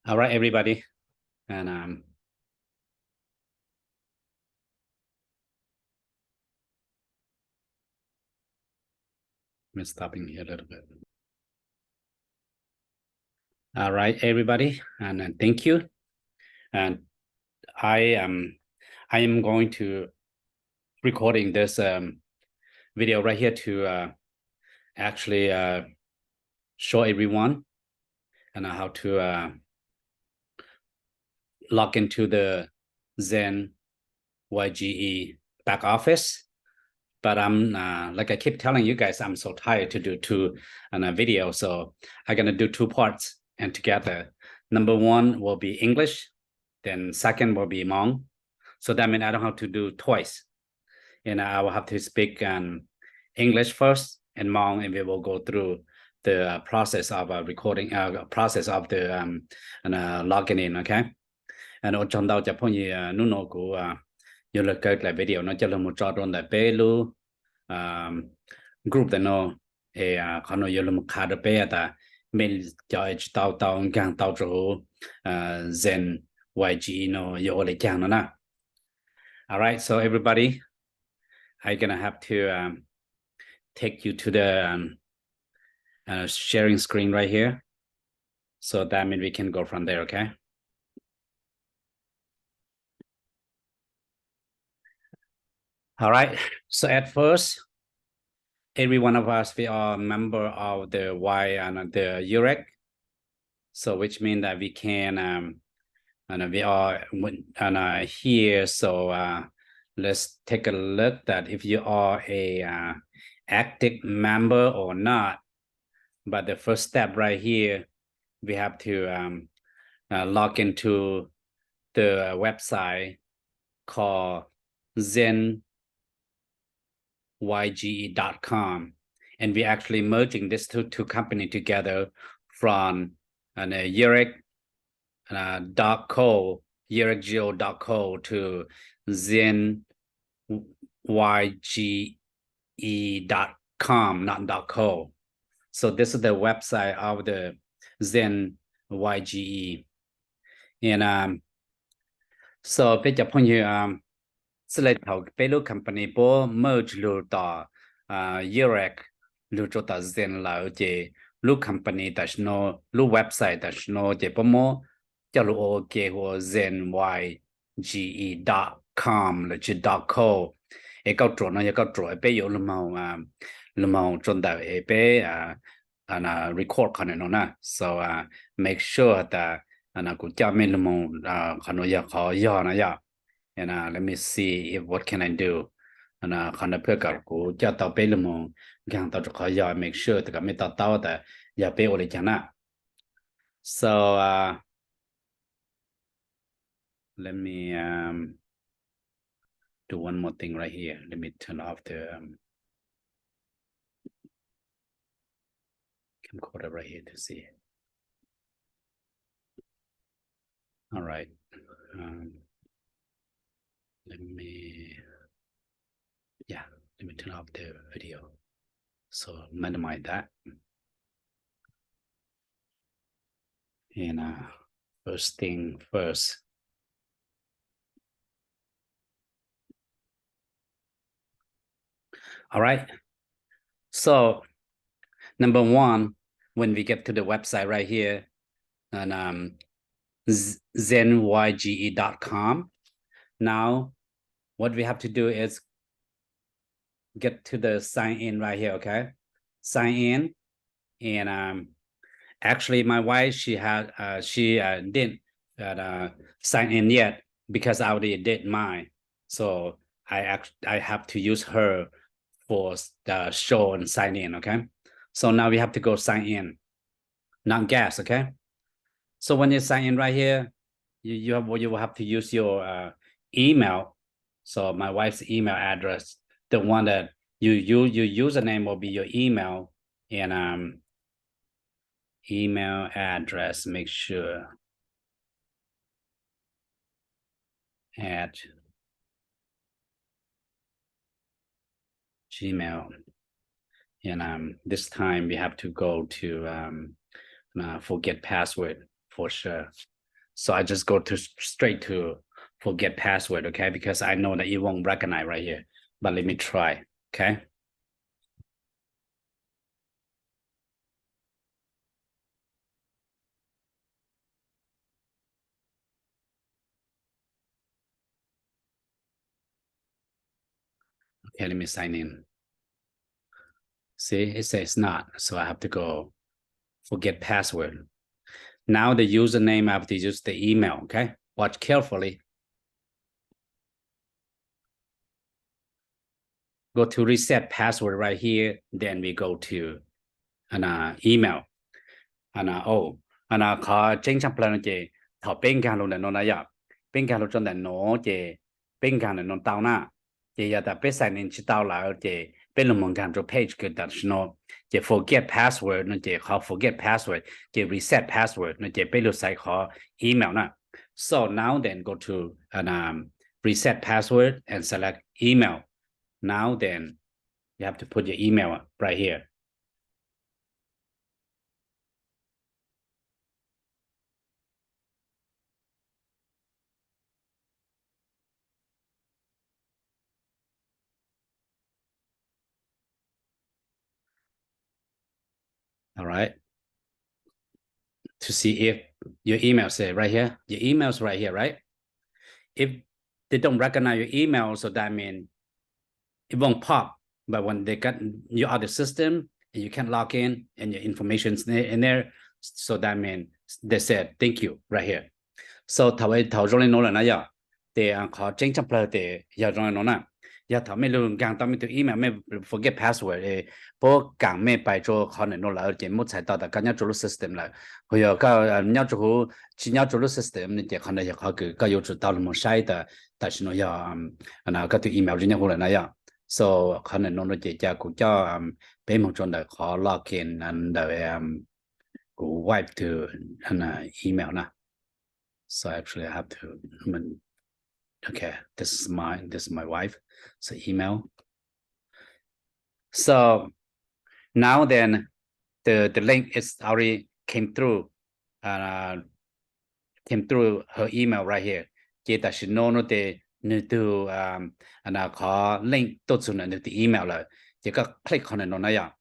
All right, everybody. And um, I'm stopping here a little bit. All right, everybody, and uh, thank you. And I am I am going to recording this um, video right here to uh, actually uh, show everyone and uh, how to uh, log into the Zen Y G E back office. But I'm uh, like I keep telling you guys, I'm so tired to do two on a video, so I'm gonna do two parts and together. Number one will be English, then second will be Hmong. So that means I don't have to do twice. And I will have to speak um, English first and Hmong, and we will go through the uh, process of uh, recording, uh, process of the um, and, uh, logging in, okay? And ua tsaug ntau cov phooj ywg, uh, hnub no kuv uh, yuav lug kaw daim video no coj lug mus tso rau ntawm peb lub um, group ntawm no. Es uh, qhov no yuav lug mus qha rau peb tas mej cov tsis tau tau nkaag tau rau huv uh, Zen Y G E no yuav ua le caag no na. All right, so everybody, I'm gonna have to um, take you to the um, uh, sharing screen right here. So that means we can go from there, okay? All right. So at first, every one of us, we are a member of the Y and the Yurek. So which means that we can, um, and we are and, uh, here. So uh, let's take a look that if you are a uh, active member or not. But the first step right here, we have to um, uh, log into the website called Zen Y G E dot com. And we're actually merging these two, two company together from uh, Yurek uh, dot co, Yurek Geo dot co to Zen Y G E dot com, not dot co. So this is the website of the Zen Y G E. And um, so peb cov phooj ywg, um, txij le thaum peb lub company puab merge lug tom uh, Yurek lug rua tom Zen lawm ces lub company tam sim no, lub website tam sim no ces puab muab coj lug ua ke hu ua Zen Y G E dot com lossis dot co. Es kauj ruam no yog kauj ruam peb yuav lug moog, uh, lug moog rua ntawm es peb uh, record qhov nuav no na. So uh, make sure tas uh, kuv coj mej lug moog uh, qhov nuav yog qhov yog no yog. And uh, let me see if what can I do. Uh, qhov nuav pab kom kuv coj tau peb lug moog nkaag tau rua qhov yog, make sure tas kom mej to taub tas yog peb ua le caag na. So uh, let me um, do one more thing right here. Let me turn off the um, camcorder right here to see. All right. Um, let me, yeah, let me turn off the video. So minimize that. And uh, first thing first. All right. So number one, when we get to the website right here, and um, zen Y G E dot com. Now, what we have to do is get to the sign in right here, okay? Sign in. And um, actually, my wife, she had, uh, she uh, didn't uh, sign in yet because I already did mine. So I act, I have to use her for the show and sign in, okay? So now we have to go sign in, not guess, okay? So when you sign in right here, you, you have, you will have to use your uh, email. So my wife's email address, the one that you use, your username will be your email, and um, email address, make sure at Gmail. And um, this time we have to go to um, uh, forget password for sure. So I just go to straight to forget password, okay? Because I know that it won't recognize right here. But let me try, okay? Okay, let me sign in. See, it says not, so I have to go forget password. Now the username, I have to use the email, okay? Watch carefully. Go to reset password right here, then we go to email. Qhov tseeb tshaj plaws no ces thaum peb nkag los ntawm no na yom, peb nkag los rau ntawm no ces peb nkag ntawm no tau na, ces yog tas peb sign in tsis tau lawm ces peb los mus nkag rau page kws tam sim no, ces forget password no ces qhov forget password, ces reset password no ces peb los xaiv qhov email na. So now then go to reset password and select email. Now then you have to put your email right here. All right. To see if your email is right here. Your email is right here, right? If they don't recognize your email, so that means it won't pop. But when they got you out the system and you can't log in and your information's in there, so that means they said thank you right here. So thaum thaum zoo li no lawm na yog, ces qhov tseeb tshaj plaws ces yog zoo li no na. Yog thaum mej lug nkaag tau mej tug email, mej forget password, puab kaam mej pais rua qhov ntawm no lawm ces muab txhais tau tas koj nyob rua lub system lawm. Ho yog koj nyob rua huv, tsis nyob rua lub system ces qhov ntawd yog qhov kws koj yuav tsum tau lug moog saib tas tam sim no yog koj tug email tsis nyob huv lawm na yog. So qhov ntawm no no ces ca kuv coj peb moog rua ntawm qhov login ntawm kuv wife tug email na. So actually I have to, okay, this is my, this is my wife. So email. So now then the, the link is already came through, uh, came through her email right here. Ces tam sim no no ces nwg tug qhov link tuaj txug ntawm nwg tug email lawm. Ces koj click qhov ntawm no na yog.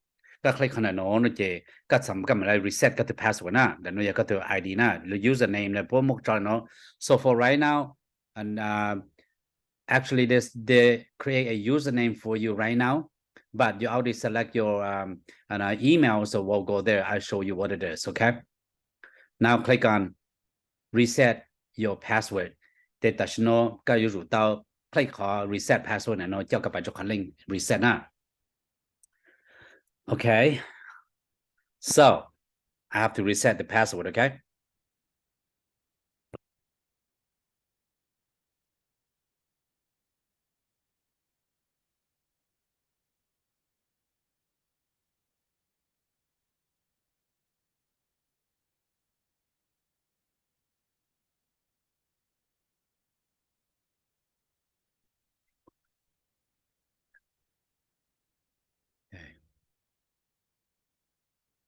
Koj click qhov ntawm no no ces koj txhais koj mam le reset koj tug password na, ntawm no yog koj tug I D na, lub username no puab muab tso no. So for right now, and uh, actually this, they create a username for you right now, but you already select your um, and, uh, email, so we'll go there. I'll show you what it is, okay? Now click on reset your password. Ces tam sim no koj yuav tsum tau click qhov reset password ntawm no coj koj pais rau qhov link reset na. Okay. So I have to reset the password, okay?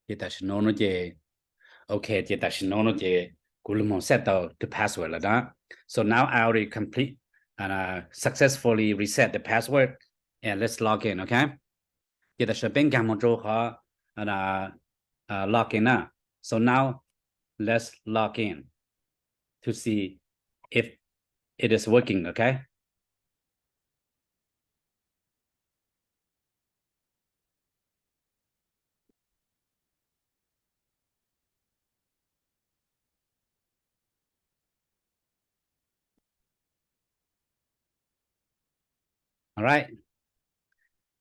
Ces tam sim no no ces, okay, ces tam sim no no ces kuv lug moog set tau the password lawm na. So now I already complete and uh, successfully reset the password and let's log in, okay? Ces tam sim no peb nkaag moog rua qhov log in na. So now let's log in to see if it is working, okay? All right.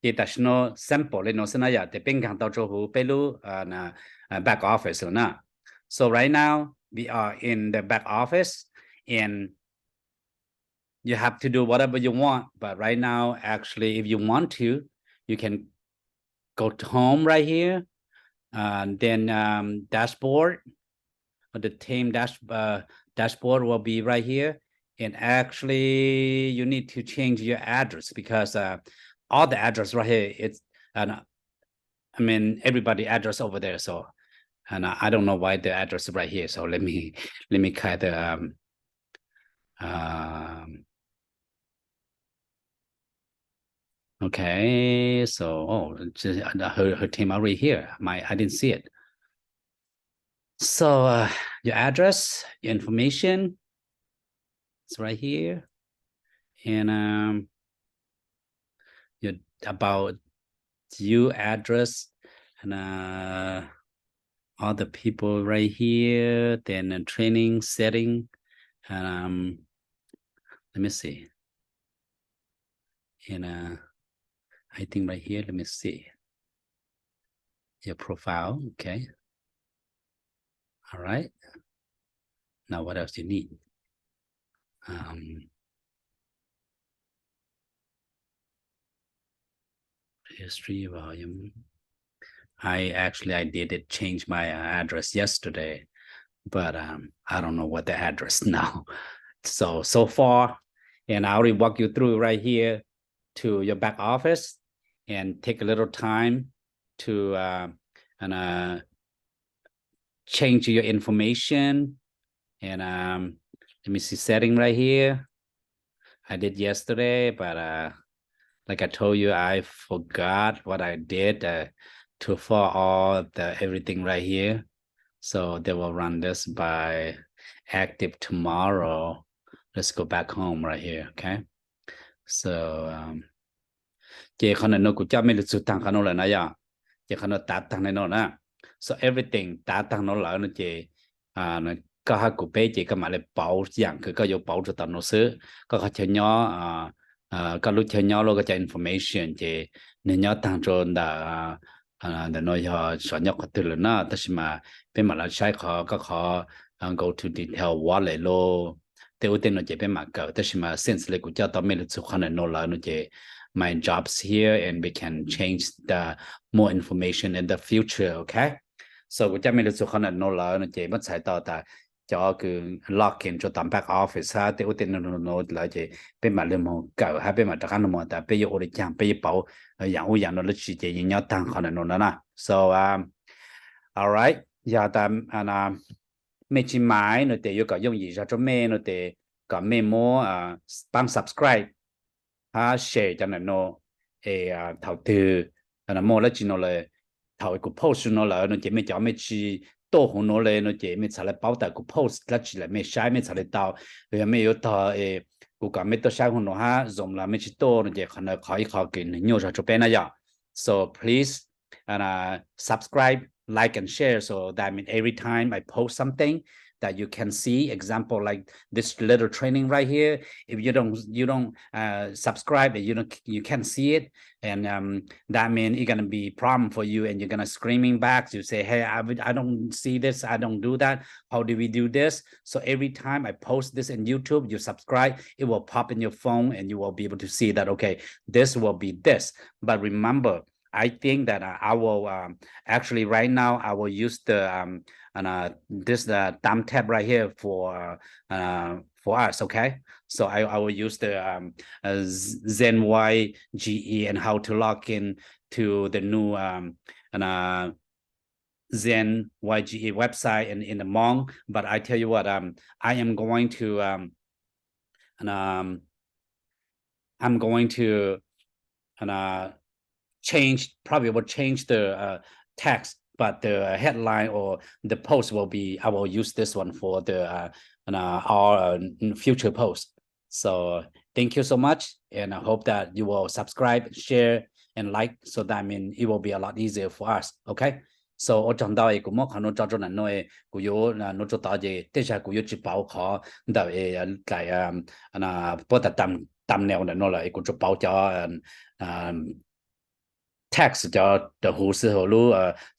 Ces tam sim no sample li no xwb na yom, ces peb nkaag tau rua huv peb lub back office lawm na. So right now we are in the back office and you have to do whatever you want, but right now actually if you want to, you can go to home right here, and then um, dashboard, the team dash uh, dashboard will be right here. And actually you need to change your address because uh, all the address right here, it's an, I mean everybody address over there. So And I don't know why the address is right here. So let me let me cut the um, um okay. So oh, just, uh, her her team already here. My I didn't see it. So uh, your address, your information, it's right here, and um, your about your address and uh, all the people right here. Then uh, training setting. Um, let me see. And uh, I think right here. Let me see your profile. Okay. All right. Now what else you need? Um, history volume. I actually I did it change my uh, address yesterday, but um, I don't know what the address now. So so far, and I already walk you through right here to your back office and take a little time to uh, and uh, change your information and um, let me see setting right here. I did yesterday, but uh, like I told you, I forgot what I did uh, to for all the everything right here. So they will run this by active tomorrow. Let's go back home right here, okay? So um, ces qhov no kuv coj mej lug txug taag qhov no lawm na yog, ces qhov no tav taag le no na. So everything tav taag no lawm no ces koj hab kuv peb ces koj mam le pauv yaam kws koj yuav pauv rua tom no xwb. Koj qhov chaw nyob, koj lub chaw nyob lub koj cov information ces nwg nyob taag rua ntawm ntawm no yog xyov nyob qhov twg lawm na, tab sis mas peb mam le saib qhov koj qhov go to detail wallet lug tej ub tej no ces peb mam kawm, tab sis mas since le kuv coj tau mej lug txug qhov ntawm no lawm no ces my jobs here and we can change the more information in the future, okay? So kuv coj mej lug txug qhov ntawm no lawm no ces muab txhais tau tas cov kws log in rua tom back office hab tej ub tej no lawm ces peb mam lug moog kawm hab peb mam rov qab lug moog tas peb yuav ua le caag peb yuav pauv yaam ub yaam no lub tsi ces yeej nyob taag qhov ntawm no na. So alright, yog tas mej tsi maiv no tes yuav kom yooj yim zog rua mej no tes kom mej muab paab subscribe hab share cov ntawm no es thaum twg muaj dlaab tsi no lawm, thaum kuv post no lawm no ces mej cov mej tsi tuaj huv no le no ces mej txhad le paub tas kuv post dlaab tsi lawm mej saib mej txhad le tau. Yog mej yuav tog es kuv kom mej tuaj saib huv no hab zoo los mej tsi tuaj no ces qhov no qhov ib qho kws nwg nyuaj zog rua peb na yog. So please subscribe, like and share so that means every time I post something that you can see, example like this little training right here, if you don't you don't uh, subscribe and you don't you can't see it, and um, that means it's gonna be problem for you and you're gonna screaming back to say, hey, I, I don't see this, I don't do that, how do we do this? So every time I post this in YouTube, you subscribe, it will pop in your phone and you will be able to see that, okay, this will be this. But remember, I think that uh, I will um, actually right now I will use the um, and, uh, this uh, thumb tab right here for uh, for us, okay? So I, I will use the um, uh, Z Y G E and how to log in to the new um, and, uh, Zen Y G E website and in the month. But I tell you what, um, I am going to um, and um, I'm going to and uh, change, probably will change the uh, text, but the headline or the post will be, I will use this one for the uh, and, uh, our uh, future post. So thank you so much, and I hope that you will subscribe, share, and like, so that mean it will be a lot easier for us. Okay. So ua tsaug ntau es kuv muab qhov nuav tso rua nam nuav, kuv yuav nuav rua tod ces tej zag kuv yuav tsis pauv qhov ntawm puab tas thumbnail ntawm nuav lawm es kuv tsuas pauv cov text cov huv xwb, huv lub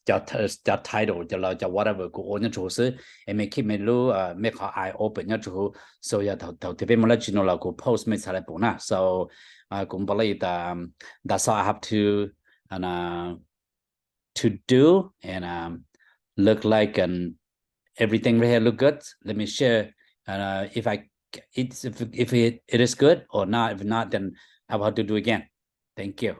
cov title cov los cov whatever kuv ua nyob rua huv xwb. Es mej keep mej lub mej qhov eye open nyob rua huv, so yog thaum twg peb muaj dlaab tsi nuav los kuv post mej txhad le pum na. So kuv believe that that's all I have to to do and um, look like and everything right here look good. Let me share uh, if I it's, if, if it, it is good or not. If not, then I will have to do again. Thank you.